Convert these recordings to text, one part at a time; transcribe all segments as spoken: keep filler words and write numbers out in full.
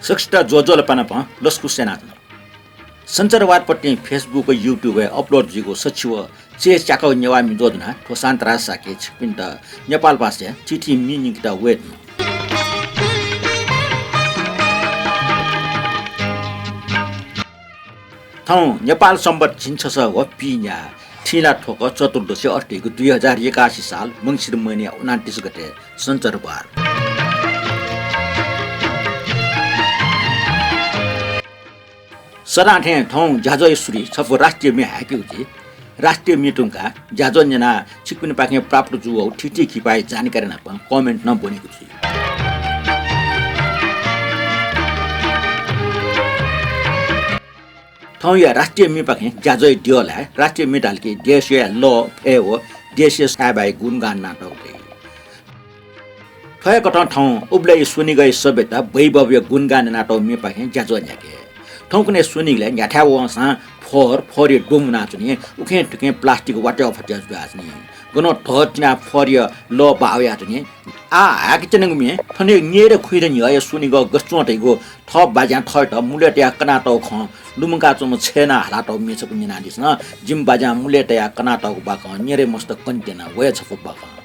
सकसित ज्वजलपा नापं लसकुस यानाच्वना। सञ्चारवादपट्टि Facebook व YouTube-य् upload जुइगु सछि व चय् च्याकागु नेवाः म्ये ज्वजलपा यानाः थ्व शान्तराज शाक्यं छिकपिन्त नेपाल भाषाय् थीथी म्ये न्यंकेत वये धुन। थौं नेपाल संवत् झिंछसः व पीन्याः थिंलाथ्वक चतुर्दशी अथे धइगु दुई हजार एकासी साल मंसिर महिनाया उनान्तिस गते सञ्चारवाद। सदां थें थौं ज्याझ्वःया सुरुइ छपु राष्ट्रिय म्ये हाय्‌केगु जुइ। राष्ट्रिय म्ये धुंकाः ज्याझ्वः न्यनाः छिकपिनिपाखें प्राप्त जूगु थीथी किपाया जानकारी नाप comment नं ब्वनेगु जुइ। थौंया राष्ट्रिय म्येपाखें ज्याझ्वःया द्यःलाय्। राष्ट्रिय म्ये धाल कि देशया लः, फय् व देशया साय्‌बाय् गुणगान यानातःगु दइ। थ्व हे कथं थौं उबलय् स्वनिगःया सभ्यता, वैभवया गुणगान यानातःगु म्येपाखें ज्याझ्वः न्ह्याके। थौंकन्हय् स्वनिगलय् न्ह्याथाय् वंसां फर, फरया द्वँ मुनाच्वनी, उखें थुखें plastic वात्या फत्या जुयाच्वनी। गनं धः तिनाः फरया लः बाः वयाच्वनी। आः हाय्‌केत्यनागु म्ये थन न्यय्‌दँ खुइदँ न्ह्यःया स्वनिगः गथे च्वं धइगु थः बाज्यां थःत मुलय् तयाः कनातःगु खँ लुमंकाच्वंम्ह छय्‌नं हालातःगु म्ये छपु न्यनादिसँ। जिमि बाज्यां मुलय् तयाः कनातःगु बाखं न्यरे मस्त कनेत्यना, व हे छपु बाखं।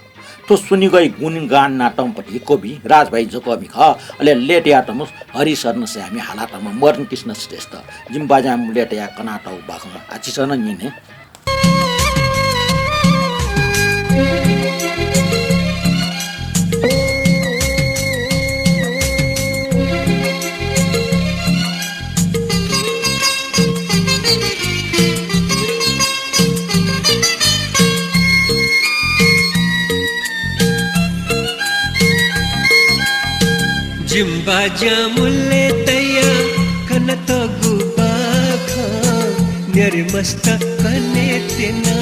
थ्व स्वनिगःया गुणगान यानातःम्ह पति कवि राजभाइ जकःमि खः, अले लय् तयातःम्ह हरिशरण साय्‌मि, हालातःम्ह मदन कृष्ण श्रेष्ठ। जिमि बाज्यां मुलय् तयाः कनातःगु बाखं आः झीसं नं न्यने। जिमि बाज्यां मुलय् तयाः कनातःगु बाखं न्यरे मस्त कनेत्यना,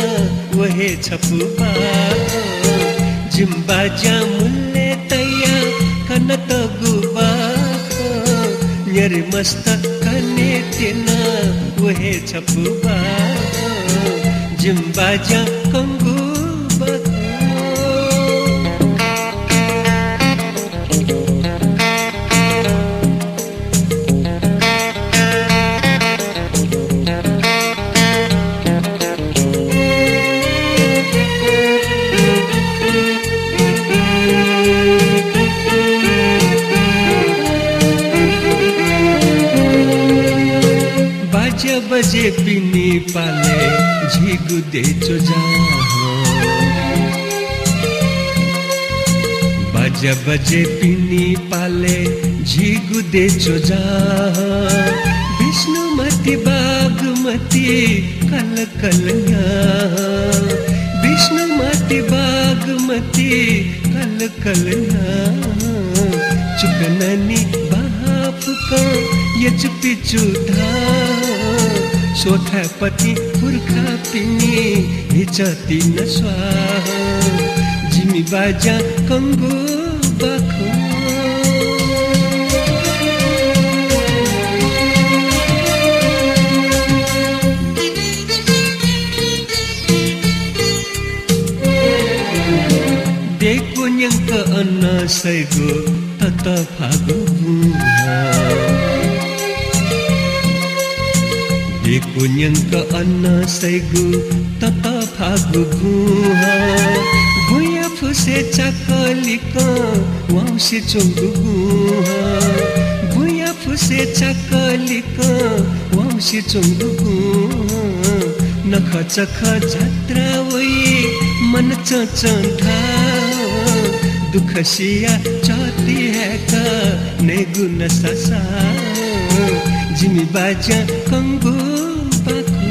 व हे छपु बाखं। जिमि बाज्यां मुलय् तयाः कनातःगु बाखं न्यरे मस्त कनेत्यना, व हे छपु बाखं। जिमि बाज्यां कंगु बाखं। बाज्या बजेपिनि पालय् झीगु देय् च्वजा हँ। बाज्या बजेपिनि पालय् झीगु देय् च्वजा हँ। विष्णुमती बागमती कलकल न्ह्याः। विष्णुमती बागमती कलकल न्ह्याः। चुकनानि बहाः फुक्कं यचुपिचु धाः। स्वथाय् पतिं पुर्खापिनि हिचःति नं स्वाः। जिमि बाज्यां कंगु बाखं। देय्‌कू न्यंक अन सइगु ततःफाःगु गुँहः। देय्‌कू न्यंक अन सइगु ततःफाःगु गुँहः। गुँया फुसय् चाकलिकं वाउँसे च्वंगु गुँहः। गुँया फुसय् चाकलिकं वाउँसे च्वंगु गुँहः। नखःचखः जात्रा वइ मन चंचं धाः। दुःख सियाः चःति हय्‌क नयेगु नसा साः। जिमि बाज्यां कंगु बाखं।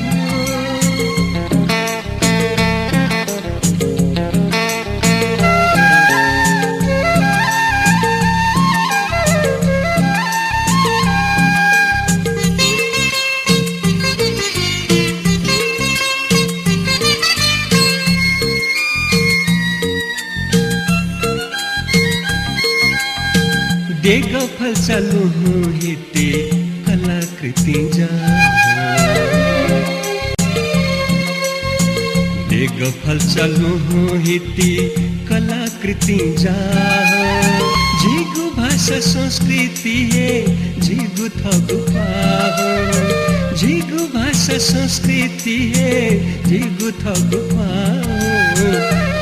देगः फल्चा लुहुं हिति कलाकृतिं ज्या हँ। देगः फल्चा लुहुं हिति कलाकृतिं ज्या हँ। झी झीगु भाषा संस्कृति हे झीगु थःगु ख्वाः हो। झीगु भाषा संस्कृति हे झीगु थःगु ख्वाः हो।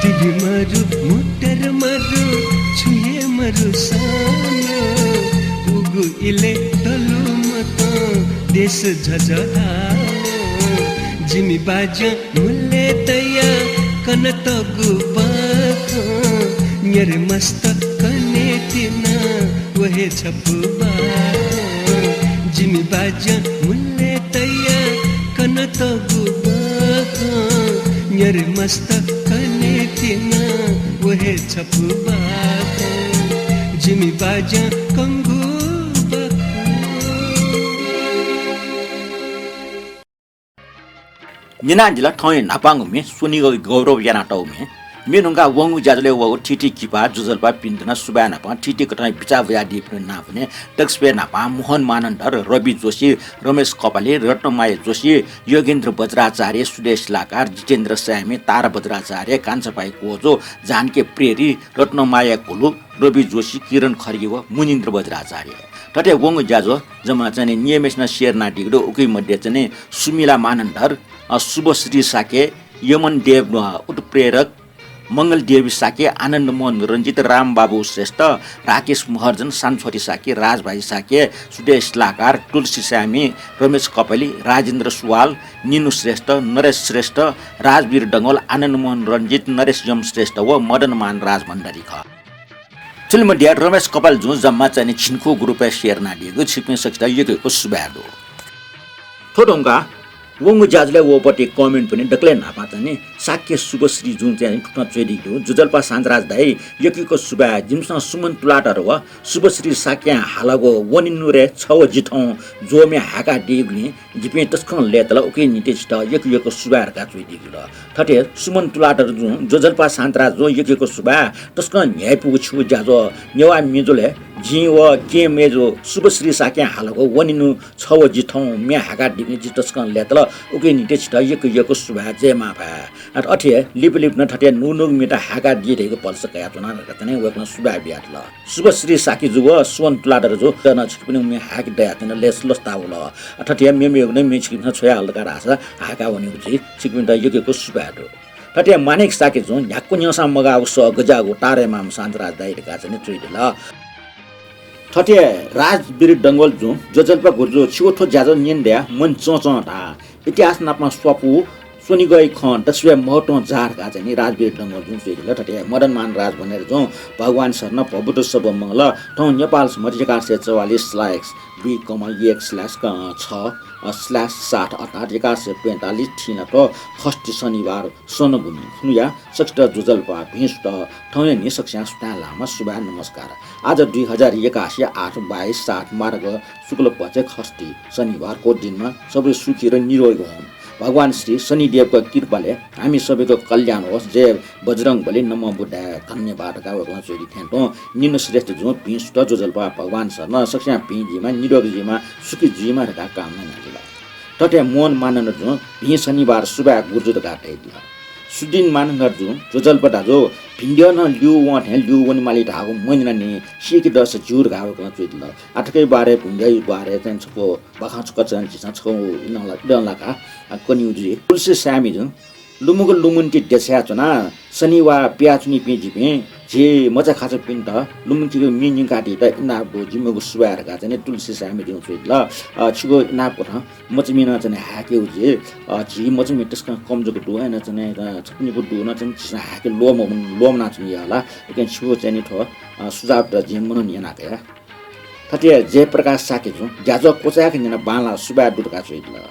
टिभी मरु, मोटर मरु, छु हे मरु सानो, उगु इलय् दलु मतं देश झझ हालो। जिमि बाज्यां मुलय् तयाः कनातःगु बाखं न्यरे मस्त कनेतिना व हे छपु बाखं। जिमि बाज्यां मुलय् तयाः कनातःगु बाखं न्यरे मस्त कनेतिना व हे छपु बाखं। जिमि बाज्यां कंगु बाखं। न्यनादिल थौंया न्हापांगु म्ये, स्वनिगः गौरव यानातःगु म्ये। म्ये न्हुंकाः वंगु ज्याझ्वलय् वःगु थीथी किपा, ज्वजलपापिन्त नं सुभाय् न्हापां थीथी कथं बिचाः वयादीपिं नापने दक्वसिबय् न्हापां मोहन मानन्धर, रवि जोशी, रमेश कपाली, रत्नमाया जोशी, योगेन्द्र बज्राचार्य, सुदेश शिलाकार, जितेन्द्र साय्मि, तारा बज्राचार्य, कान्छापाय् कोजो, जानकी प्रेरी, रत्नमाया घुलु, रवि जोशी, किरण खड्गी व मुनिन्द्र बज्राचार्य। थथे वंगु ज्याझ्वः जम्मा चाहिँ नि निम्हय्सिनं share यानादीगु दु। उकी मध्ये चाहिँ नि सुमिला मानन्धर, अ, शुभश्री शाक्य, यमन देव, अ, उत्प्रेरक, मंगल देवी शाक्य, आनन्द मोहन रञ्जित, रामबाबु श्रेष्ठ, राकेश महर्जन, सानछोटी शाक्य, राजभाइ शाक्य, सुदेश शिलाकार, तुलसी साय्मि, रमेश कपाली, राजेन्द्र सुवाल, निनु श्रेष्ठ, नरेश श्रेष्ठ, राजवीर डंगोल, आनन्द मोहन रञ्जित, नरेश यम श्रेष्ठ व मदन मान राजभण्डारी खः। थुलि मध्ये रमेश कपाली जुं जम्मा चाहिँ नि झिंखुगू group-य् share यानादीगु, छिकपिं सकसित यक्व यक्व सुभाय् दु। थ्व धुंकाः वंगु ज्याझ्वलय् वःपति comment-पनि दकलय् न्हापां चाहिँ नि शाक्य शुभश्री जुं चाहिँ थुकथं च्वयादीगु दु। ज्वजलपा शान्तराज दाइ, यक्व यक्व सुभाय्। जिमिसं सुमन तुलाधर व शुभश्री शाक्यं हालागु वनेनु रे छ व जि थौं ज्वःम्ये हाय्कादीगुलिं जिपिं तसकं लय्ताल, उकिया निंतिं छितः यक्व यक्व सुभाय् धकाः च्वयादीगु दु। थथे सुमन तुलाधर जुं, ज्वजलपा शान्तराज जुं यक्व यक्व सुभाय्। तसकं न्ह्याइपुगु छिगु ज्याझ्वः। नेवाः म्ये ज्वलय् जिं व केहेँ मय्जु शुभश्री शाक्यं हालागु वनेनु छ व जि थौं म्ये हाय्कादीगुलिं जि तसकं लय्ताल, उकिया निंतिं छितः यक्व यक्व सुभाय्, जय मांभाय्। अथे हे लिपा लिपा नं थथे न्हून्हूगु म्येत हाय्कादी धइगु भलसा कयाच्वना धकाः चाहिँ नि वय्कलं सुभाय् बियादिल। शुभश्री शाक्य जु व सुमन तुलाधर जु नं छिकपिनिगु म्ये हाय्के दयाः चाहिँ नि लस-, लसता वल। अ, थथे हे मेमेगु नं म्ये छिकपिन्सं छ्वयाहल धकाः धाःसा हाय्का वनेगु जुइ। छिकपिन्त यक्व यक्व सुभाय् दु। थथे हे माणिक शाक्य जुं न्ह्याक्व न्ह्यःसां मगाःगु सः गज्याःगु तारे माम शान्तराज दाइ धकाः चाहिँ नि च्वयादिल। थथे हे राजवीर डंगोल जुं, ज्वजलपा गुरुजु, छिगु थ्व ज्याझ्वः न्यने दयाः मन चंचं धाः। इतिहास नाप स्वापू स्वनिगःया खँ दक्वसिबय् महत्वं जाः धकाः चाहिँ नि राजवीर डंगोल जुं च्वयादिल। थथे हे मदन मान राजभण्डारी जुं, भगवान शरण प्रभुत सब मंगल, थौं नेपाल संवत् एघार सय चौवालिस स्लायक्स दुई कमा एक स्ल्यास क-, छ, अ, स्ल्यास सात अर्थात् एघार सय पैंतालिस थिंलात खष्ठी शनिबार सनगुनी खुनुया सकसित ज्वजलपा भिं सुथ। थौंया न्हि सकस्यां सुथां लामा सुभाय् नमस्कार। आज दुई हजार एकासी आठ बाइस सात मार्ग शुक्ल पक्ष खष्ठी शनिबार कोट दिनमा सबै सुखी र निरोगी हों। भगवान श्री शनिदेवका कृपाले हामी सबैको कल्याण होस्। जय बजरंग बली, नमो बुद्धाय, धन्यवाद धकाः वय्कलं च्वयादी थें तुं निनु श्रेष्ठ जुं भिं सुथ ज्वजलपा भगवान शरण सकस्यां भिं जुइमा, निरोगी जुइमा, सुखी जुइमा धकाः कामना यानादिल। थथे मोहन मानन्धर जुं भिं शनिबार सुभाय् गुरुजु धकाः धयादिल। सुदिन मानन्धर जुं ज्वजलपा दाजु, भिंद्यः नं ल्यू वं थें ल्यू वनेमाली धाःगु मन्यनानि, सीके दःसा ज्यू धकाः वय्कलं च्वयादिल। आः थुकिया बारे भिंद्यःया बारे चाहिँ छकः बाखं छकः चाहिँ झीसं छकः इलं ला-, इलं लाकाः कनेगु जुइ। तुलसी साय्मि जुं लुमंक लुमन्ति देछाया च्वनाः शनिबार पियाच्वनीपिं जिपिं झी मचाखाचापिन्त लुमंकेगु म्ये न्यंकादीत इनाप दु, जिमिगु सुभाय् धकाः चाहिँ नि तुलसी साय्मि जुं च्वयादिल। अ, छिगु इनाप कथं मचामि नं चाहिँ नि हाय्केगु जुइ। अ, झी मचामि तसकं कम जक दु, अय्नं चाहिँ नि, अ, छकूनिपू दु नं चाहिँ नि झीसं हाय्के ल्वःमन-, ल्वःमनाच्वनी यः ला। लेकिन छिगु चाहिँ नि थ्व, अ, सुझावत जिं मनन याना कया। थथे जयप्रकाश शाक्य जुं ज्याझ्वः क्वचाय्क न्यना बांलाः सुभाय् दु धकाः च्वयादिल।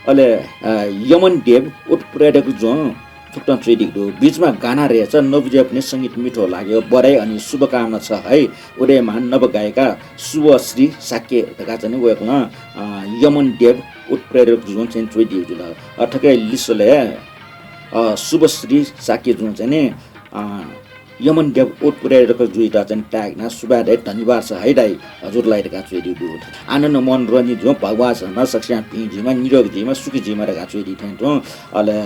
अले, अ, यमन देव उत्प्रेरक जुं थुकथं च्वयादीगु दु। बीचमा गाना रहेछ, नबुझेपनि संगीत मिठो लाग्यो, बधाई अनि शुभकामना छ है, उदयमान नवगायिका शुभश्री शाक्य धकाः चाहिँ नि वय्कलं, अ, यमन देव उत्प्रेरक जुं चाहिँ च्वयादीगु दु। अ, थुकिया लिसलय्, अ, शुभश्री शाक्य जुं चाहिँ नि, अ, यमन देव उत्प्रेरक जुइत चाहिँ tag यानाः सुभाय् दाइ, धन्यवाद छ है दाइ, हजुरलाई धकाः च्वयादीगु दु। आनन्द मोहन रञ्जित जुं भगवान शरण सकस्यां भिं जुइमा, निरोगी जुइमा, सुखी जुइमा धकाः च्वयादी थें तुं। अले,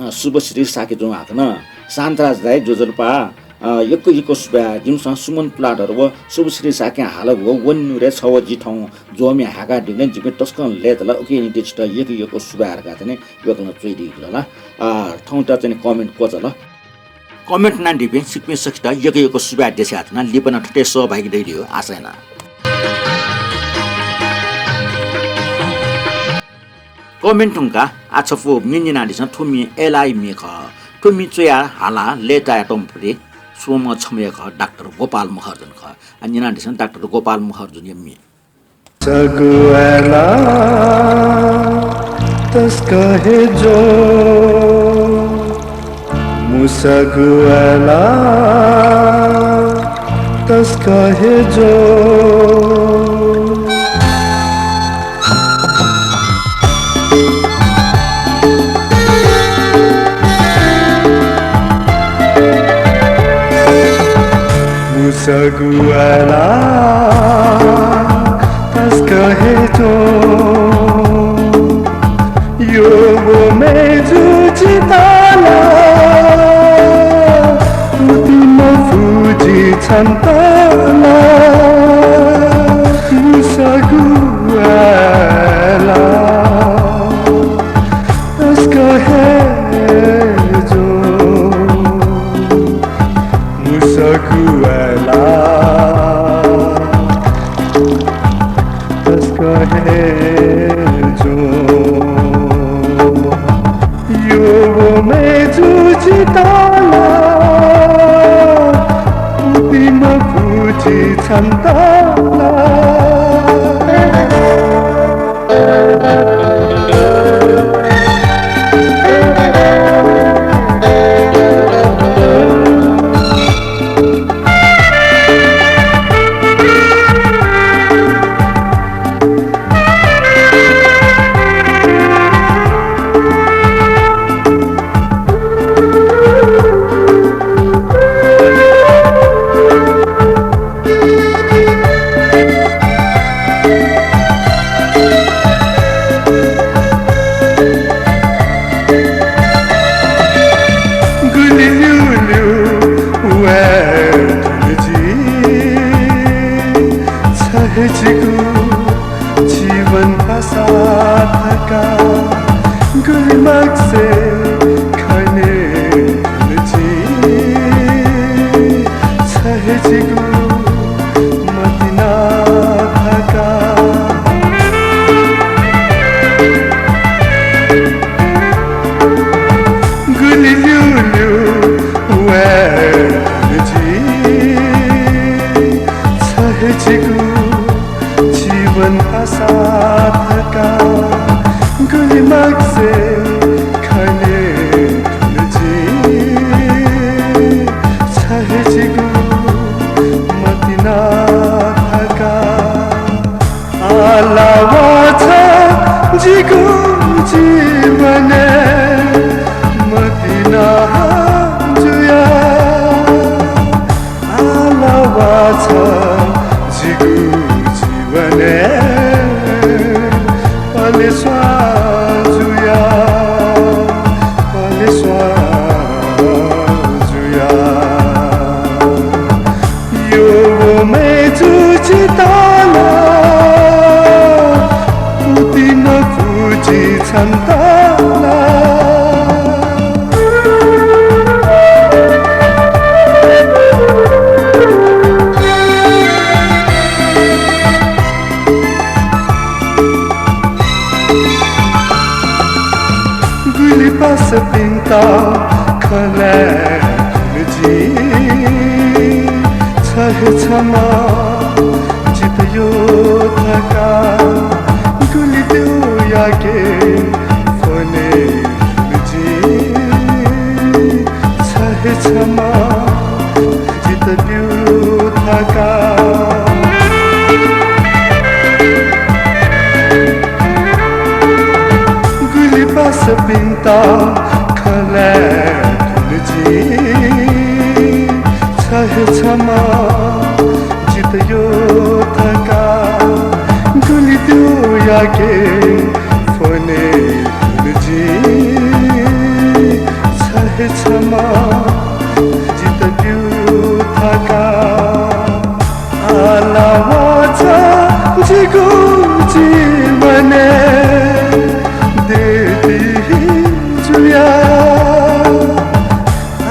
अ, शुभश्री शाक्य जुं हाकनं शान्तराज दाइ ज्वजलपा, अ, यक्व यक्व सुभाय्। जिमिसं सुमन तुलाधर व शुभश्री शाक्यं हालागु व वन्नुरे छ व जि थौं ज्वःमि हाय्कादीगुलिं जिपिं तसकं लय्ताल। उकिया निंतिं छितः यक्व यक्व सुभाय् धकाः चाहिँ वय्कलं च्वयादीगु खः ला। अ, थौंयात चाहिँ comment क्वचाल। Comment यानादीपिं छिकपिं सकसित यक्व यक्व सुभाय् देछानाच्वना। लिपा नं थथे सहभागी दइ धइगु आशा याना। Comment धुंकाः आः छपु म्ये न्यनादिसँ। थ्व म्ये अय्लाःया म्ये खः। थ्व म्ये च्वयाः हालाः लय्तायातःम्ह पति स्वम्ह छम्ह हे खः, डाक्टर गोपाल महर्जन खः। आः न्यनादिसँ डाक्टर गोपाल महर्जनया म्ये। मुसागु अय्लाः तसकं हे ज्वः। मुसागु अय्लाः तसकं हे ज्वः। मुसागु अय्लाः तसकं हे ज्वः। यःगु मय्जु जितः ला, उति मफु जि छन्त ला। मुसागु अय्लाः तसकं हे ज्वः। मुसागु अय्लाः तसकं हे ज्वः। यःगु मय्जु जितः ला, उति मफु जि छन्त ला। गुलि ल्यूल्यू वये धुन जि, छ हे जिगु जीवन पासा थकाः। गुलि मखुसें खने धुन जि, छ हे जिगु मतिना थकाः। गुलि ल्यूल्यू वये धुन जि, छ हे जिगु जीवन पासा थकाः। गुलि मखुसें खने धुन जि, छ हे जिगु मतिना थकाः। आः ला वा छ जिगु जीवनय् मतिना जुयाः। आः ला वा छ जिगु जीवनय् पलेस्वां जुयाः, पलेस्वां जुयाः। यःगु मय्जु जितः ला, उति मफु जि छन्त ला। गुलि पासापिन्त खँ ल्हाये धुन जि, छ हे छम्ह जितः यः थकाः। गुलि द्यःयाके फ्वने धुन जि, छ हे छम्ह जितः ब्यू थकाः। गुलि पासापिन्त खँ ल्हाये धुन जि, छ हे छम्ह जितः यः थकाः। गुलि द्यःयाके फ्वने धुन जि, छ हे छम्ह जितः ब्यू जिगु जीवनय् देती जुया,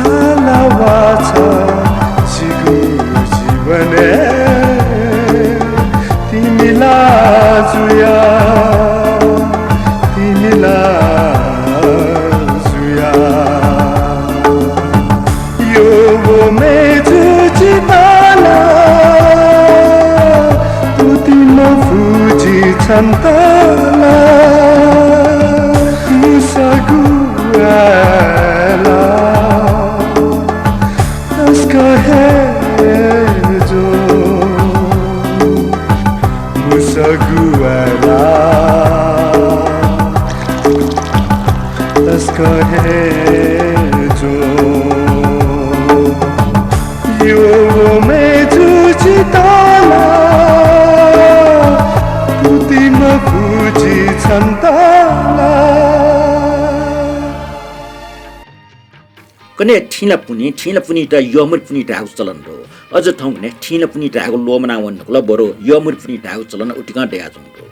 आला वाचा जिगु जीवनय् तिमिला जुया, तिमिला जुया। यो वो मेजु चिताला, तुति मफुजि छन्ताला, मुसागु आला, तस्क हे जो, मुसागु आला। तस्क हे जो, यो मेजु चिताला, तुति मफुजि छन्ताला। कन्हय् थिंला पुन्हि, थिंला पुन्हित यःमरि पुन्हि धायेगु चलन दु। अझ थौंकन्हय् थिंला पुन्हि धायेगु ल्वःमना वने धुंकल, बरु यःमरि पुन्हि धायेगु चलन उतिकं दयाच्वंगु दु।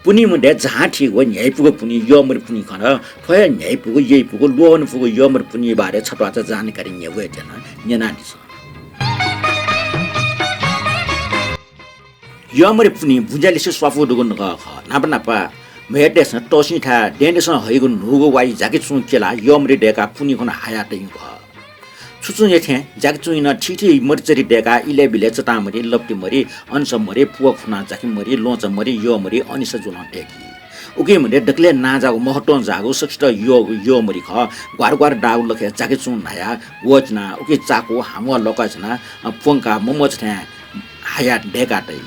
पुन्हि मध्ये झां थीगु व न्ह्याइपुगु पुन्हि यःमरि पुन्हि खः। थ्व हे न्ह्याइपुगु, यइपुगु, ल्वःमने फुगु यःमरि पुन्हि बारे छत्वाःचा जानकारी न्ह्यब्वये त्यना, न्यनादिसँ। यःमरि पुन्हि बुँज्यालिसे स्वापू दुगु नखः खः। न्हापा न्हापा म्हय्‌तय्‌सं तःसिं थाय् दँय्‌तय्‌सं हइगु न्हूगु वाइ जाकिचुं क्यलाः यःमरि दय्‌काः पुन्हि खन हायातइगु खः। छु छु यथें जाकिचुं नं थीथी मरिचरि दय्‌काः इलय् बिलय् चतांमरि, लप्तिमरि, अनिसंमरि, पुवा खुनां जाकिमरि, ल्वंचामरि, यःमरि, अनिसा ज्वलं दय्‌की। उकिं मध्ये दकलय् नांजाःगु महत्वं जाःगु सकसित यःगु यःमरि खः। ग्वार ग्वार दाःगु लखय् जाकिचुं न्हायाः वःचिनाः उकी चाकु हाम्वः लकःछिनाः, अ, प्वंकाः ममचा थें हायाः दय्‌कातइ।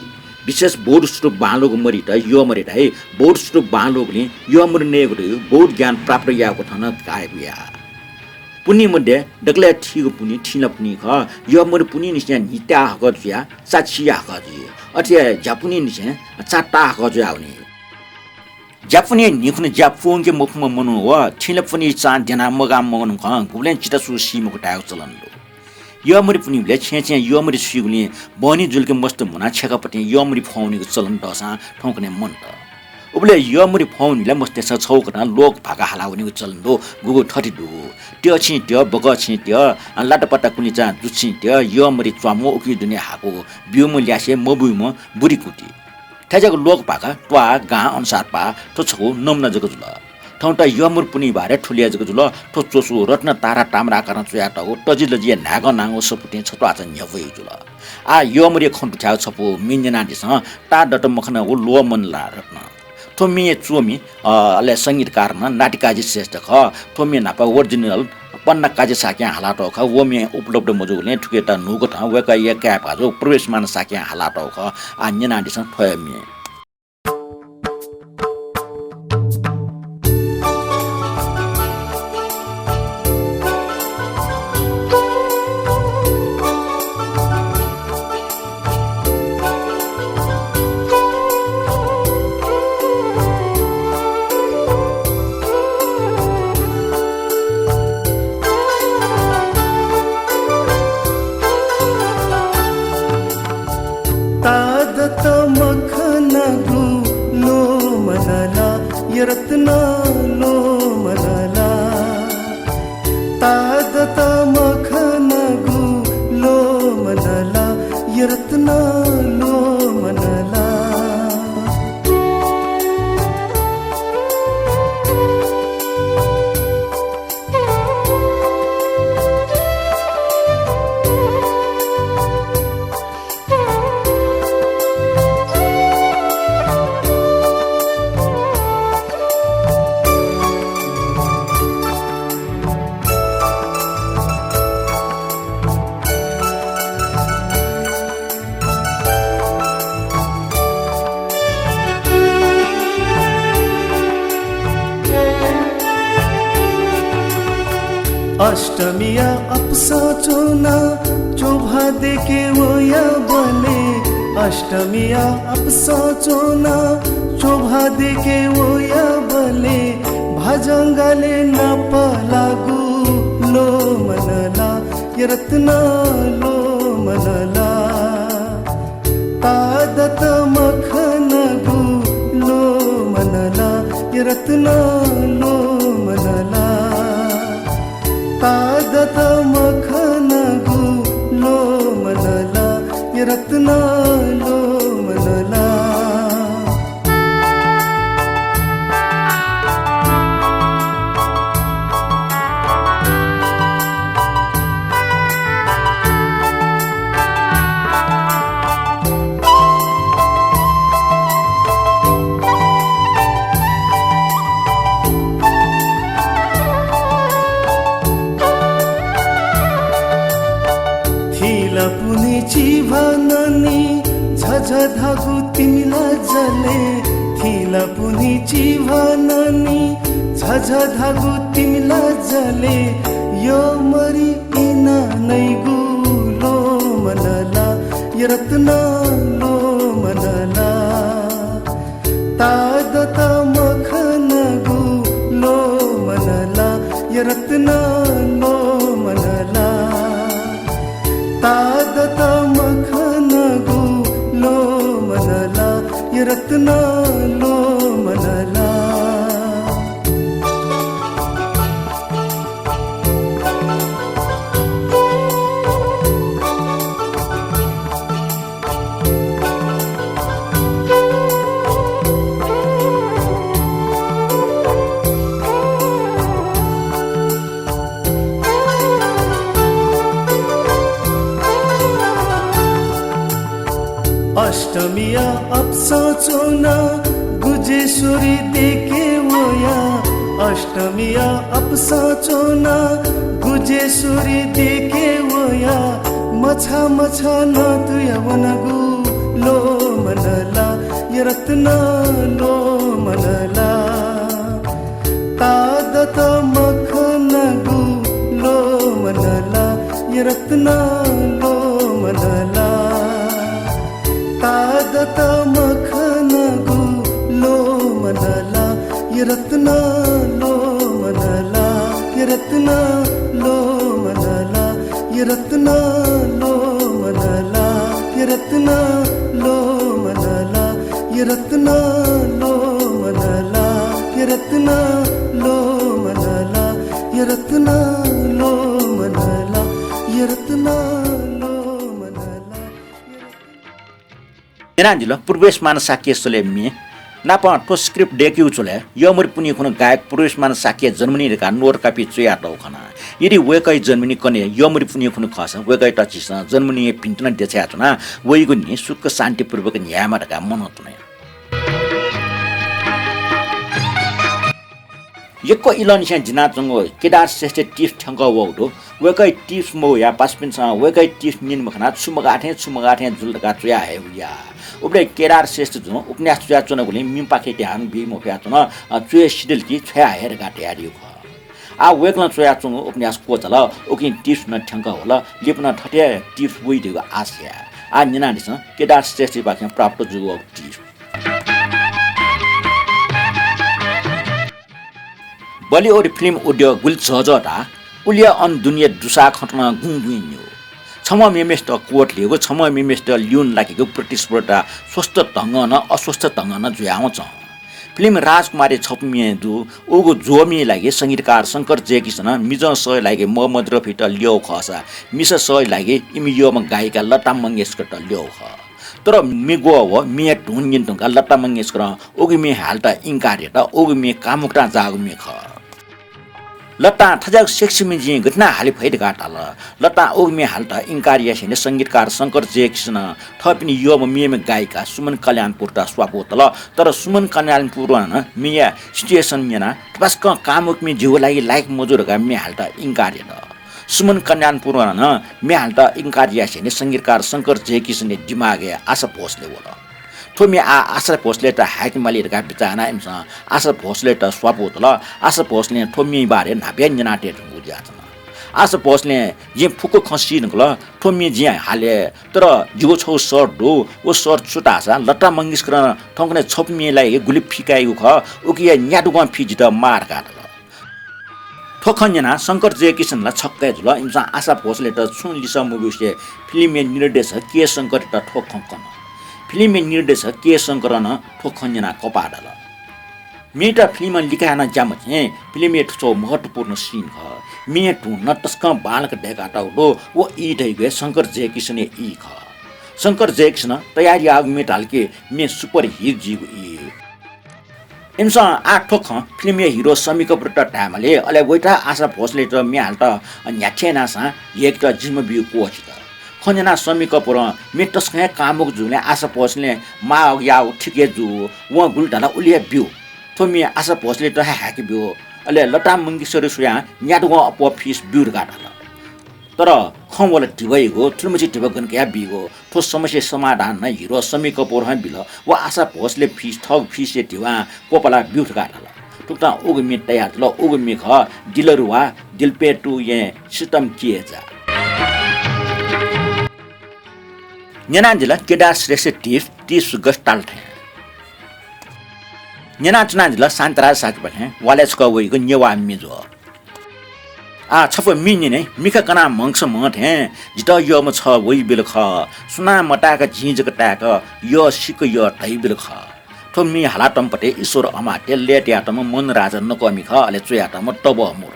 विशेष बौद्ध सुतुप बांलाःगु मरित यःमरि धाइ। बौद्ध सुतुप बांलाःगुलिं यःमरि नयेगु धइगु बौद्ध ज्ञान प्राप्त यायेगु कथं नं कायेगु याः। पुन्हि मध्ये दकलय् थीगु पुन्हि थिंला पुन्हि खः। यःमरि पुन्हिनिसें न्हि ताये हकः जुयाः चा छि याये हकः जुइ। अथे हे ज्यापुन्हिनिसें चा ताये हकः जुयावनी। ज्यापुन्हिया न्हि खुन्हु ज्या प्वंके मफुम्ह मनू व थिंला पुन्हि चां द्यनाः मगाःम्ह मनूखं गुबलें चिता सू सी मखु धायेगु चलन दु। यःमरि पुन्हिबलय् छेँय् छेँय् यःमरि सुइगुलिं बहनी जुलके मस्त म्हुनाः छेँखापतिं यःमरि फ्वंवनीगु चलन दःसां थौंकन्हय् मन्त। उबलय् यःमरि फ्वंवनीबलय् मस्तय्‌सं छगू कथं ल्वःकु भाका हाला वनीगु चलन दु, गुगु थथे दु – त्यः छिं त्यः, बकः छिं त्यः, लातापाता कुलिचां जु छिं त्यः, यःमरि च्वामु, उकिं दुने हाकु, ब्यूम्ह ल्यासे, मब्यूम्ह बुरिकुति। थज्याःगु ल्वःकु भाका त्वाः, गां अनुसार पाः, थ्व छगू नमुना जक जुल। थौंत यःमरि पुन्हि बारे थुलि हे जक जुल। थ्व च्वसु रत्न तारा ताम्राकारं च्वयातःगु तजिलजिया न्हाय्‌कं नांगु सफुतिं छत्वाःचा न्ह्यब्वइगु जुल। आः यःमरिया खँ दुथ्याःगु छपु म्ये न्यनादिसँ। ताःदत मखनागु ल्वःमन ला रत्न। थ्व म्ये च्वमि, अ, अले संगीतकार नं नातिकाजी श्रेष्ठ खः। थ्व म्ये न्हापा original पन्ना काजी शाक्यं हालातःगु खः। व म्ये उपलब्ध मजूगुलिं थुकियात न्हूकथं वय्‌कःया काय् भाजु प्रवेशमान शाक्यं हालातःगु खः। आः न्यनादिसँ थ्व हे म्ये। ताःदत मखनागु ल्वःमन ला, या रत्न ल्वःमन ला। ताःदत मखनागु ल्वःमन ला, या रत्न ल्वःमन ला। अष्टमिया अपसं च्वनाः च्वभा दय्‌के वयाबलय्, अष्टमिया अपसं च्वनाः च्वभा दय्‌के वयाबलय् भाजंगालय् नापलाःगु ल्वःमन ला, या रत्न ल्वःमन ला। ताःदत मखन रत्न लोमनला, तादत मखनगु लोमनला, या रत्न लोमनला। थिलापुनि चिभाननि झझ धागु तिमिला जले, थिलापुनि चिभाननि झझ धागु तिमिला जले, यो मरि इना नइगु लोमनला, या रत्न लोमनला। तादत मखनगु लोमनला, या रत्न लोमनला। तादत मखनगु लोमनला, या रत्न लोमनला। अष्टमिया अपसं च्वना गुजेश्वरी देके वया, अष्टमिया अपसं च्वना गुजेश्वरी देके वया, मछा मछा नतुया वनागु लोमनला, या रत्न लोमनला। तादत मखनगु लोमनला, या रत्न लोमनला। तादत मखनगु लोमनला, या रत्न लोमनला, या रत्न लोमनला, या रत्न लोमनला, या रत्न लोमनला, या रत्न लोमनला, या रत्न लोमनला, या रत्न लोमनला, या रत्न लोमनला। न्यनादिल पूर्वेशमान शाक्य स्वले म्ये नाप थ्व script दय्‌केगु झ्वलय् यःमरि पुन्हि खुन्हु गायक पूर्वेशमान शाक्य जन्मनि धकाः note कापि च्वयातःगु खना। यदि वय्‌कःया जन्मनि कन्हय् यःमरि पुन्हि खुन्हु खःसा वय्‌कःयात झीसं जन्मनिया भिंतुना देछायाच्वना, वइगु न्हि सुख शान्तिपूर्वक न्ह्यायेमा धकाः मनंतुना। यक्व इलंनिसें जिनाच्वंगु केदार श्रेष्ठ tips थ्यंकः वःगु दु। वय्‌कःया tips मवयाः पासापिन्सं वय्‌कःया tips न्यने मखनाः छु मगाः थें छु मगाः थें जुल धकाः च्वया हयेगु या। उबलय् केदार श्रेष्ठ जुं उपन्यास च्वयाच्वनागुलिं मिपाखे ध्यान बी मफयाच्वन, अ, च्वय् सिधल कि छ्वया हये धकाः धयादीगु खः। आः वय्‌कलं च्वयाच्वंगु उपन्यास क्वचाल, उकिं tips नं थ्यंकः वल, लिपा नं थथे tips वइ धइगु आशा याये। आः न्यनादिसँ केदार श्रेष्ठपाखें प्राप्त जूगु tips। बलिउड फिल्म उद्योग गुलि झःझः धाः, उलिया अन दुनिया दुसाः खँ नं गुं गुं न्यू। छम्ह मेम्हेसित quote ल्यूगु, छम्ह मेम्हेसित ल्यूने लाकेगु प्रतिस्पर्धा स्वस्थ ढंगं नं अस्वस्थ ढंगं नं जुयावं च्वं। फिल्म राजकुमारी छपु म्ये दु, उगु ज्वःमिया लागि संगीतकार शंकर जयकिशनं मिजं सःया लागि मोहम्मदरफीत ल्यःगु खःसा मिसा सःया लागि इमि यःम्ह गायिका लता मंगेशकरत ल्यःगु खः। तर म्ये ग्वः व म्येया धुन न्यने धुंकाः लता मंगेशकरं उगु म्ये हालेत इन्कार यात, उगु म्ये कामुकतां जाःगु म्ये खः। लतां थज्याःगु sexy म्ये जिं गथे याना हाले फइ धकाः धाल। लतां उगु म्ये हालेत इन्कार यासेंलि संगीतकार शंकर जयकिशनं थःपिनि यःम्ह मेम्ह गायिका सुमन कल्याणपुरत स्वापू तल। तर सुमन कल्याणपुरं नं म्येया situation न्यनाः थपाय्‌सकं कामुक म्ये जिगु लागि लायक मजू धकाः म्ये हालेत इन्कार यात। सुमन कल्याणपुरं नं म्ये हालेत इन्कार यासेंलि संगीतकार शंकर जयकिशनया दिमागय् आशा भोसले वल। थ्व म्ये आः आशा भोसलेत हायेके माली धकाः बिचाः यानाः इमिसं आशा भोसलेत स्वापू तल। आशा भोसलें थ्व म्ये बारे न्हापा हे न्यनातये धुंकूगु जुयाच्वन। आशा भोसलें जिं फुक्क खँ सी धुंकल, थ्व म्ये जिं हाले, तर जिगु छगू शर्त दु, व शर्त छु धाःसा लता मंगेशकरं थौंकन्हय् छपु म्येया लागि गुलि फि काइगु खः, उकिया न्यादुगं फि जितः माः धकाः धाल। थ्व खँ न्यनाः शंकर जयकिशन ला छक्क हे जुल। इमिसं आशा भोसलेत छुं लिसः मब्यूसे फिल्मया निर्देशक के शंकरयात थ्व खँ कन। फिल्मया निर्देशक के शंकरं नं थ्व खँ न्यनाः कपाः धाल। मेत फिल्मं लिकाः नं ज्या मछिं, फिल्मया थ्व महत्वपूर्ण scene खः। मेया धुन नं तसकं बांलाक दय्कातःगु दु। व ई धइगु हे शंकर जयकिशनया ई खः। शंकर जयकिशनं तयार याःगु मे धाल कि मे super hit जुइगु ई। इमिसं आः थ्व खँ फिल्मया हिरो शम्मी कपुरयात धायेमाली, अले वइत आशा भोसलेयात मे हालेत न्ह्याथे यानाः सां यय्केत जिम्मा ब्यूगु क्वःछित। खँ न्यनाः शम्मी कपुरं मे तसकं हे कामुक जूगुलिं आशा भोसलें माः याःगु ठीक हे जू, वं गुलि धाल उलि हे ब्यू। थ्व मे आशा भोसलेयात हे हाय्के ब्यू। अले लता मंगेशकया स्वयां न्यादँगु अप्वः fees ब्यू धकाः धाल। तर खँ वल धिबायागु, थुलिमछि धिबा गन कयाः बीगु। थ्व समस्याया समाधान नं हिरो शम्मी कपुरं बिल। व आशा भोसलें fees, थःगु fees-या धिबां क्वपालाः ब्यू धकाः धाल। थुकथं उगु मे तयार जुल। उगु मे खः दिलरुबा दिल पे तू ये सितम किए जा। न्यनादिल केदार श्रेष्ठया टिप तीस गस्ताल थें। न्यनाच्वनादिल शान्तराज शाक्यपाखें वालय् छकः वइगु नेवाः मिजो। आः छपु मि न्यने, मिखा कनाः म्हगस म्हं थें जितः यःम्ह छः वइबिल खः। सुनां मताय्क जिं जक ताय्क यः सिक्क यः धइबिल खः। थ्व मि हालातःम्ह पति ईश्वर अमात्य, लय् तयातःम्ह मनुराजा नकःमि खः, अले च्वयातःम्ह तबः मुरु।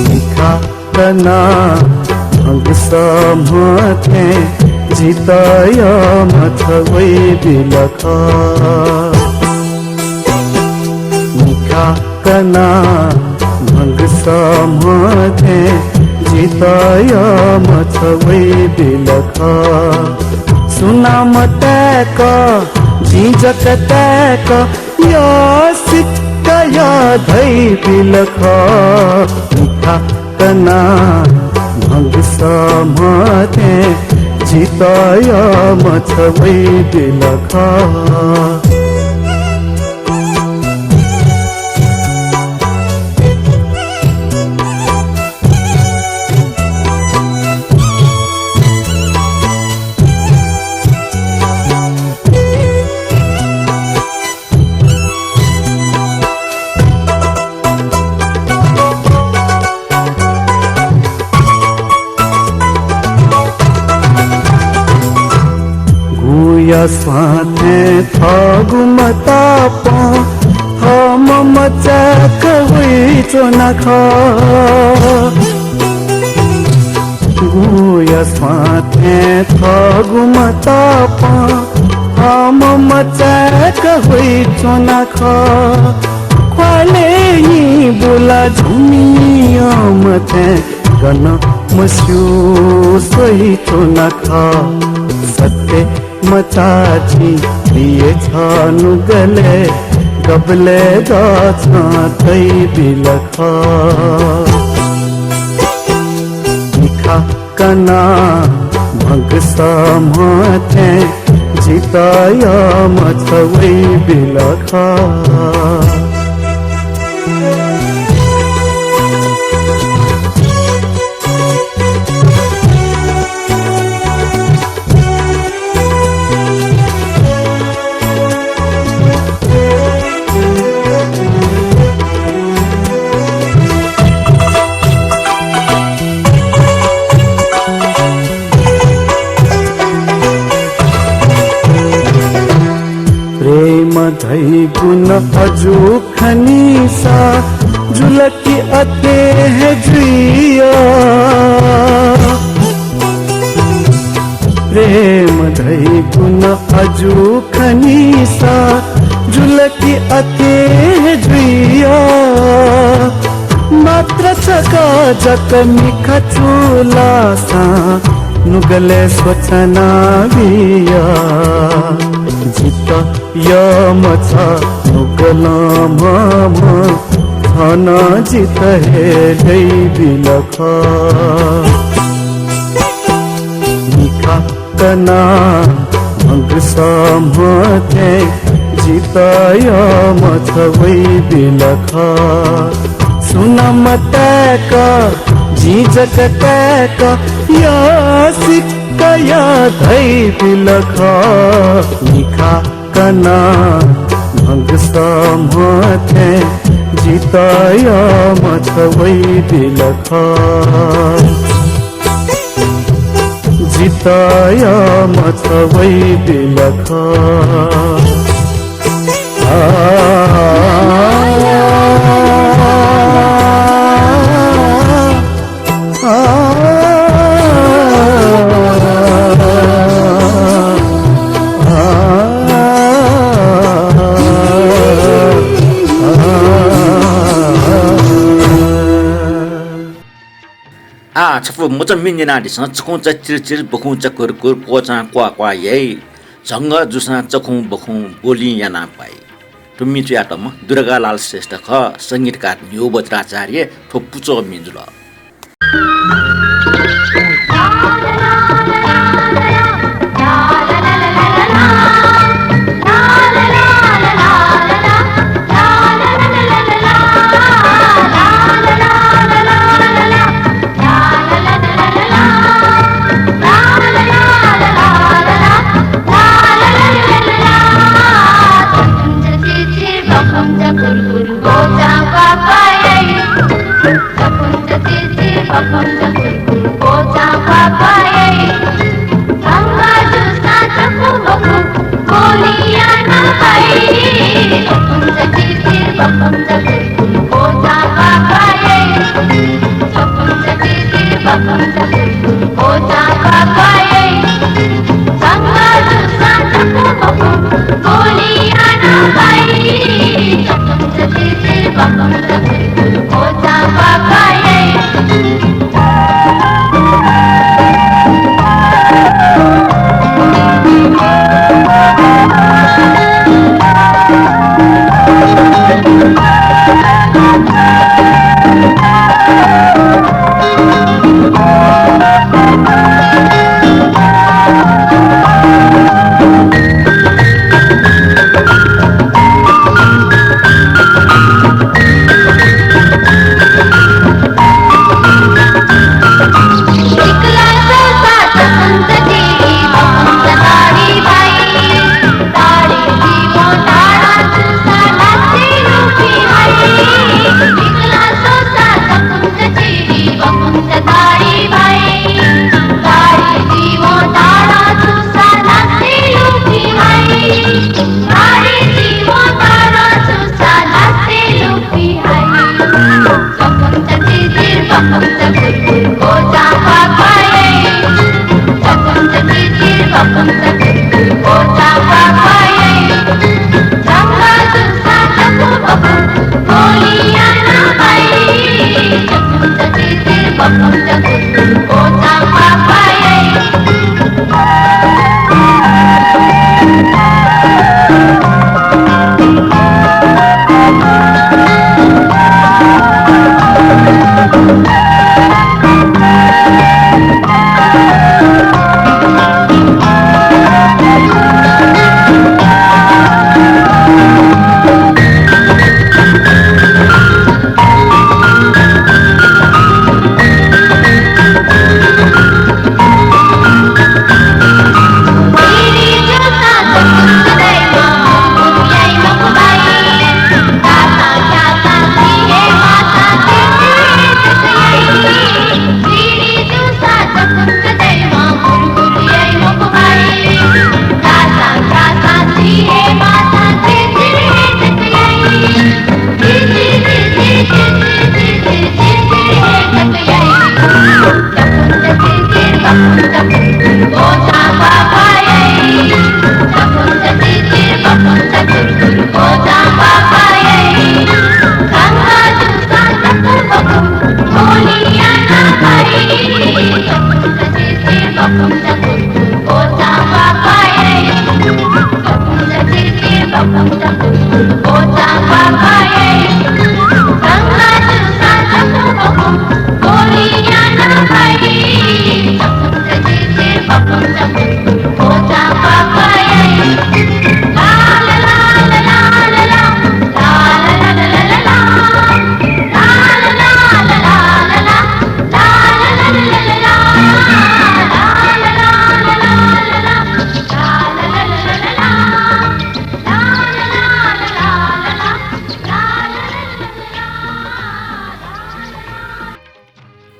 मिखा कनाः म्हगस म्हं थें जितः यःम्ह छः वइबिल खः। मिखा कनाः म्हगस म्हं थें जितः यःम्ह छः वइबिल खः। सुनां मताय्क जिं जक ताय्क यः सिक्क यः धइबिल खः। मिखा कनाः म्हगस म्हं थें जितः यःम्ह छः वइबिल खः। गुया स्वाथें थःगु मतापं थःम्ह मचाय्क वइच्वना खः। गुया स्वाथें थःगु मतापं थःम्ह मचाय्क वइच्वना खः। ख्वालय् बुला झुमियं मथें गन मस्यू स्वइच्वना खः। सत्य मचाः जिं बिये छः नुगलय् गबलय् दःछं तइबिल खः। मिखा कनाः म्हगस म्हं थें जितः यःम्ह छः वइबिल खः। प्रेम धइगु नं अजू खनीसा जुल कि अथे हे जुइया। प्रेम धइगु नं अजू खनीसा जुल कि अथे हे जुइया। मात्र छकः जक मिखा चूलासां नुगलय् स्वछना बिया। जितः यःम्ह छः नुगलं म्हं म्हं थनं जितः हे ल्यइबिल खः। मिखा कनाः म्हगस म्हं थें जितः यःम्ह छ वइबिल खः। सुनां मताय्क, जिं जक ताय्क, यःसिक्क यः धइबिल खः। मिखा कनाः म्ह गुसः म्ह थें जितः यःम्ह छ वइबिल खः। जितः यःम्ह छ वइबिल खः। आ, आ, आ, आ। आः छपु मचा म्ये न्यनादिसँ। चखुंचा चिरचिर, बखुंचा कुरकुर, क्वचां क्वाः क्वाः याइ। झंगः जूसां चखुं बखुं बोलिं याना पाइ। थ्व म्ये च्वयातःम्ह दुर्गालाल श्रेष्ठ खः। संगीतकार न्ह्यू वज्राचार्य। थ्व पुचः म्ये जुल।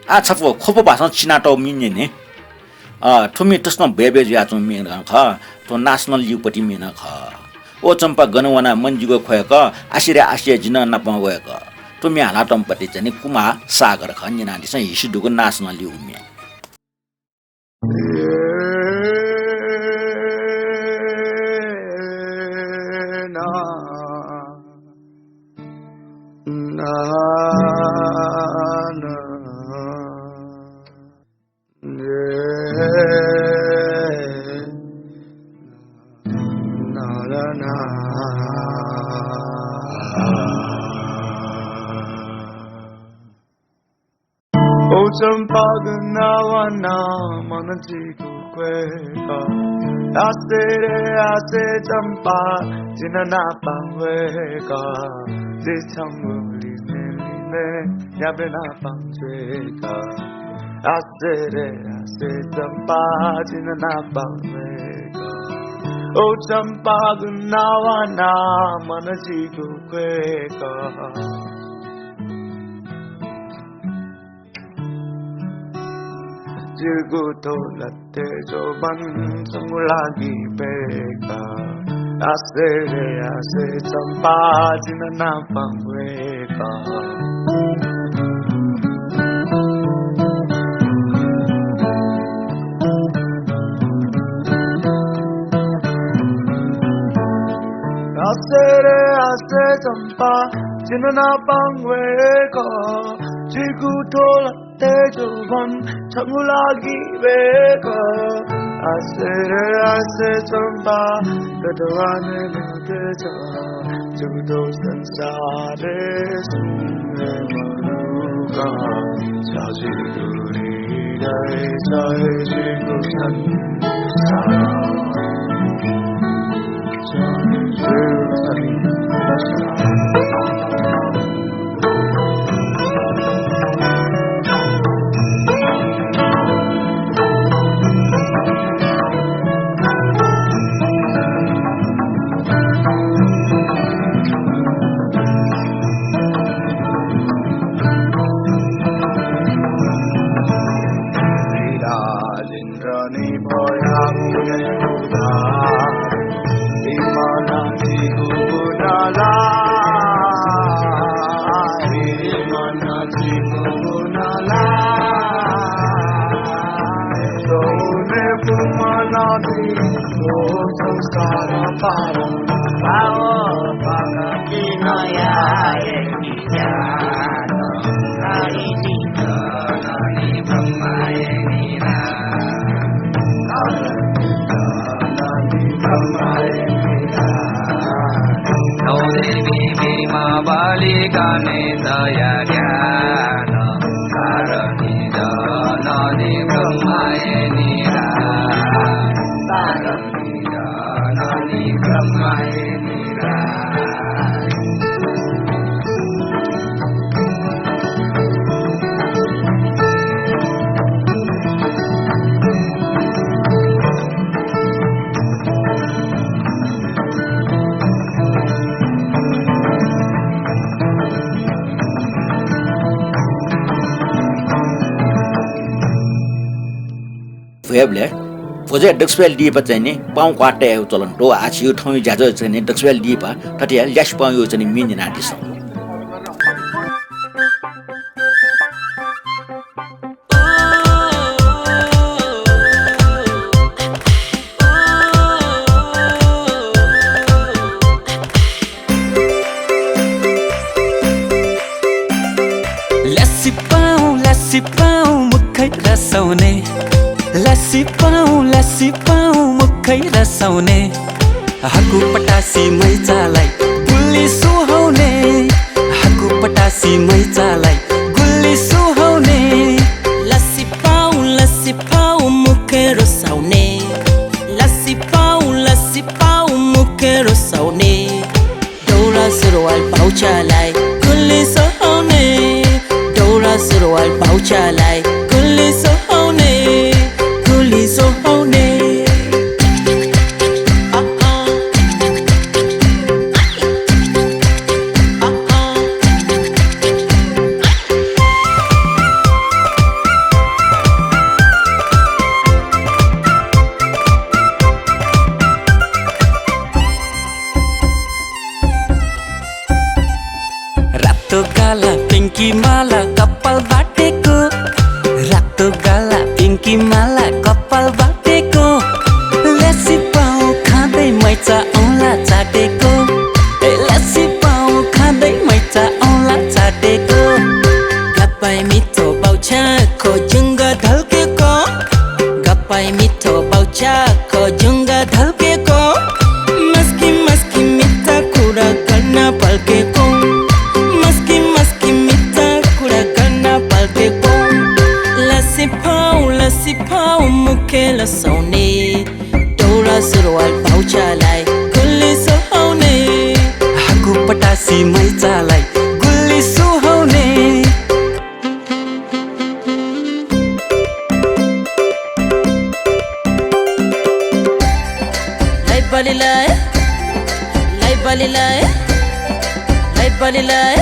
आः छपु ख्वपु भासं चिनातःगु म्ये न्यने। अ, थ्व म्ये तसकं बय्बय् जुयाच्वंगु म्ये नं खः। थ्व नासनं लिउपति म्ये नं खः। ओ चम्पा गन वना मन जिगु ख्वय्क, आसेरे आसे जिं नापं वय्क। थ्व म्ये हालातःम्ह पति चाहिँ नि कुमार सागर खः, न्यनादिसँ हिसि दुगु नासनं लिउगु म्ये। ओ चम्पा गन वना मन जिगु ख्वय्क, आसेरे आसे चम्पा जिं नापं वय्क। जि छंगु लिमय् लिमय् न्यापे नापं च्वय्क। आसेरे आसे चम्पा जिं नापं वय्क। ओ चम्पा गन वना मन जिगु ख्वय्क। जिगु थ्व लत्ते जोबन छंगु लागि वय्क। आसेरे आसे चम्पा जिं नापं वय्क। आसेरे आसे चम्पा जिं नापं वय्क। जिगु थ्व लत्ते जोबन छंगु लागि वय्क। आसेरे आसे चम्पा गन वना मन जिगु ख्वय्क। जिगु थ्व संसारय् सुं हे मदुगु छगू हृदय छगू संसार। भ्वय्बलय् भ्वजय् दक्वसिबय् लिपा चाहिँ नि पाउँ क्वाः तयेगु चलन दु। आः छिगु थौंया ज्याझ्वः चाहिँ नि दक्वसिबय् लिपा थथे ल्यासे पाउँया चाहिँ नि म्ये न्यनादिसँ। ल्यासे पाउँ, ल्यासे पाउँ, मुखय् रसौने। ल्यासे पाउँ, ल्यासे पाउँ, मुखय् रसौने। हाकु पटासी म्हय्चालाइ गुलि सुहाउने। हाकु पटासी म्हय्चालाइ गुलि सुहाउने। ल्यासे पाउँ, ल्यासे पाउँ, मुखय् रसौने। ल्यासे पाउँ, ल्यासे पाउँ, मुखय् रसौने। दौला सुरुवाल पाउचालाइ गुलि सुहाउने। दौला सुरुवाल पाउचालाइ गुलि सुहाउने, गुलि सुहाउने। रातो गाला पिंकी माला कपाल बाटेको, रातो गाला पिंकी माला कपाल बाटेको। लसिपाउ खाँदै मैचा औँला चाटेको, ए लसिपाउ खाँदै मैचा औँला चाटेको। गपाइ मिठो बाउछ्याखो जुंग ढल्केको, गपाइ मिठो बाउछ्याखो जुंग ढल्केको। मस्की मस्की मिठा कुरा गर्न पल्केको, मस्की मस्की मिठा कुरा गर्न पल्केको। लसिपाउ लसिपाउ मुखे लसौने, दौरा सुरुवाल बाउछ्यालाई गुल्ली सुहाउने, हाकु पटासी मैचालाई गुल्ली सुहाउने। लाइ बलिलाइ, लाइ बलिलाइ, लाइ बलिलाइ,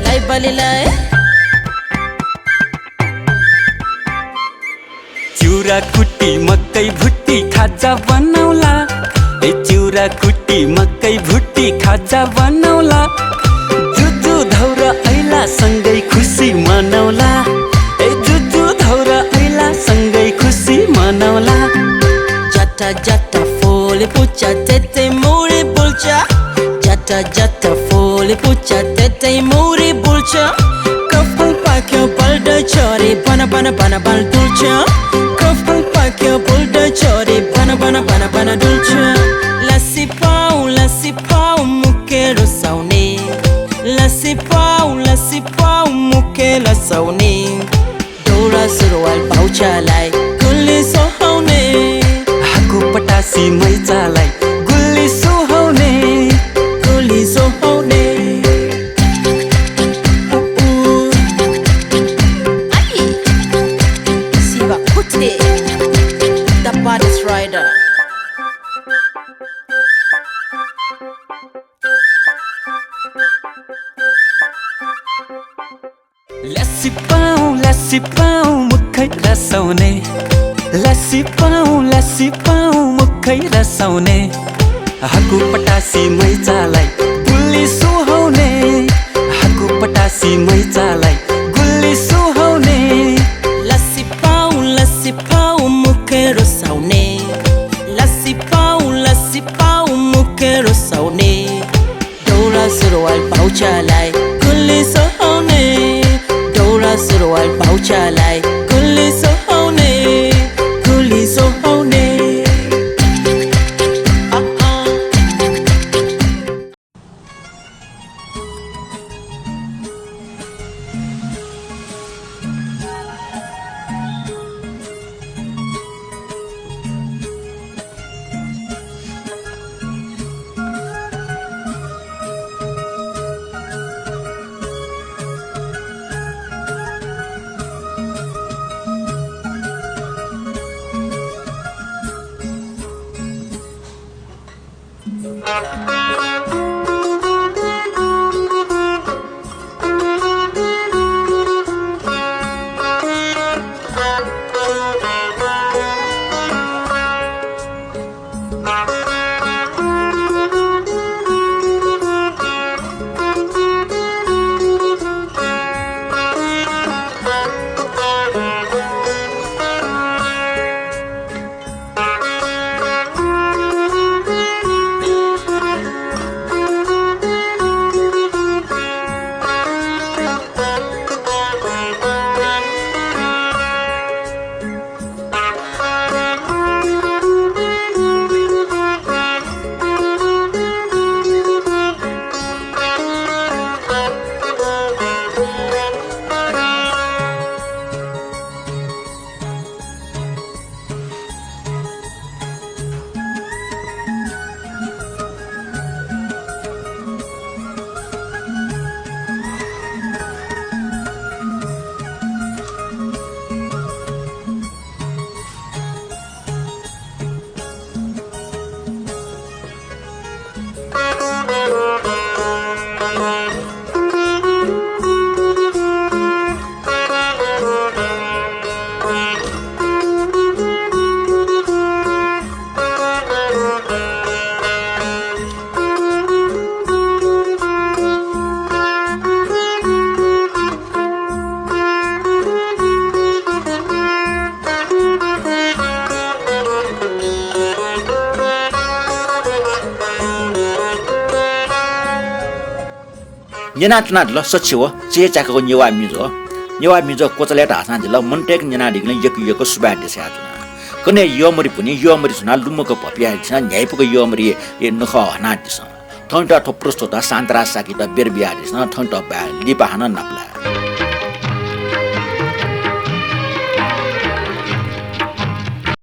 लाइ बलिलाइ। चिउरा कुटी मकै भुटी खाजा बनाउला, ए चिउरा कुटी मकै भुटी खाजा बनाउला। जुजु धौरा ऐला सँगै खुसी मनाउला, ए जुजु धौरा ऐला सँगै खुसी मनाउला। जाता जाता फोले पुचा तेते मोरे बोल्चा, जाता जाता फोले पुचा तेते मोरे बोल्चा। कफल पाक्यो बल्ड चरे बन बन बन बन दुल्चा, कफल पाक्यो बल्ड चरे बन बन बन बन दुल्चा। लसिपाउ लसिपाउ मुखे लसौने, लसिपाउ लसिपाउ मुखे लसौने। दौरा सुरुवाल बाउछ्यालाई गुल्ली सुहाउने, हाकु पटासी मैचालाई गुल्ली सुहाउने, गुल्ली सुहाउने। उ, उ। Ai! Siva Kute, the baddest rider. लसिपाउ लसिपाउ मुखै लसौने, लसिपाउ लसिपाउ मुखै लसौने। हाकु पटासी मैचालाई गुल्ली सुहाउने, हाकु पटासी मैचालाई गुल्ली सुहाउने। लसिपाउ लसिपाउ मुखे लसौने, लसिपाउ लसिपाउ मुखे लसौने। दौरा सुरुवाल बाउछ्यालाई गुल्ली सुहाउने, दौरा सुरुवाल बाउछ्यालाई गुल्ली सुहाउने, गुल्ली सुहाउने। आ, आ। न्यनाच्वनादिल सछि व चय्चाय्कागु नेवाः मिजो। नेवाः मिजो क्वचालय् धाःसां दिल, मनूतय्के न्यनादीगुलिं यक्व यक्व सुभाय् देछायाच्वना। कन्हय् यःमरि पुन्हि यःमरि च्वनाः लुमंक भ्वपुयादिसँ, न्ह्याइपुक यःमरि नखः हनादिसँ। थौंयात थ्व प्रस्तुत शान्तराज शाक्ययात बेर बियादिसँ। थौंयात बाय्, लिपा हानं नापलाये।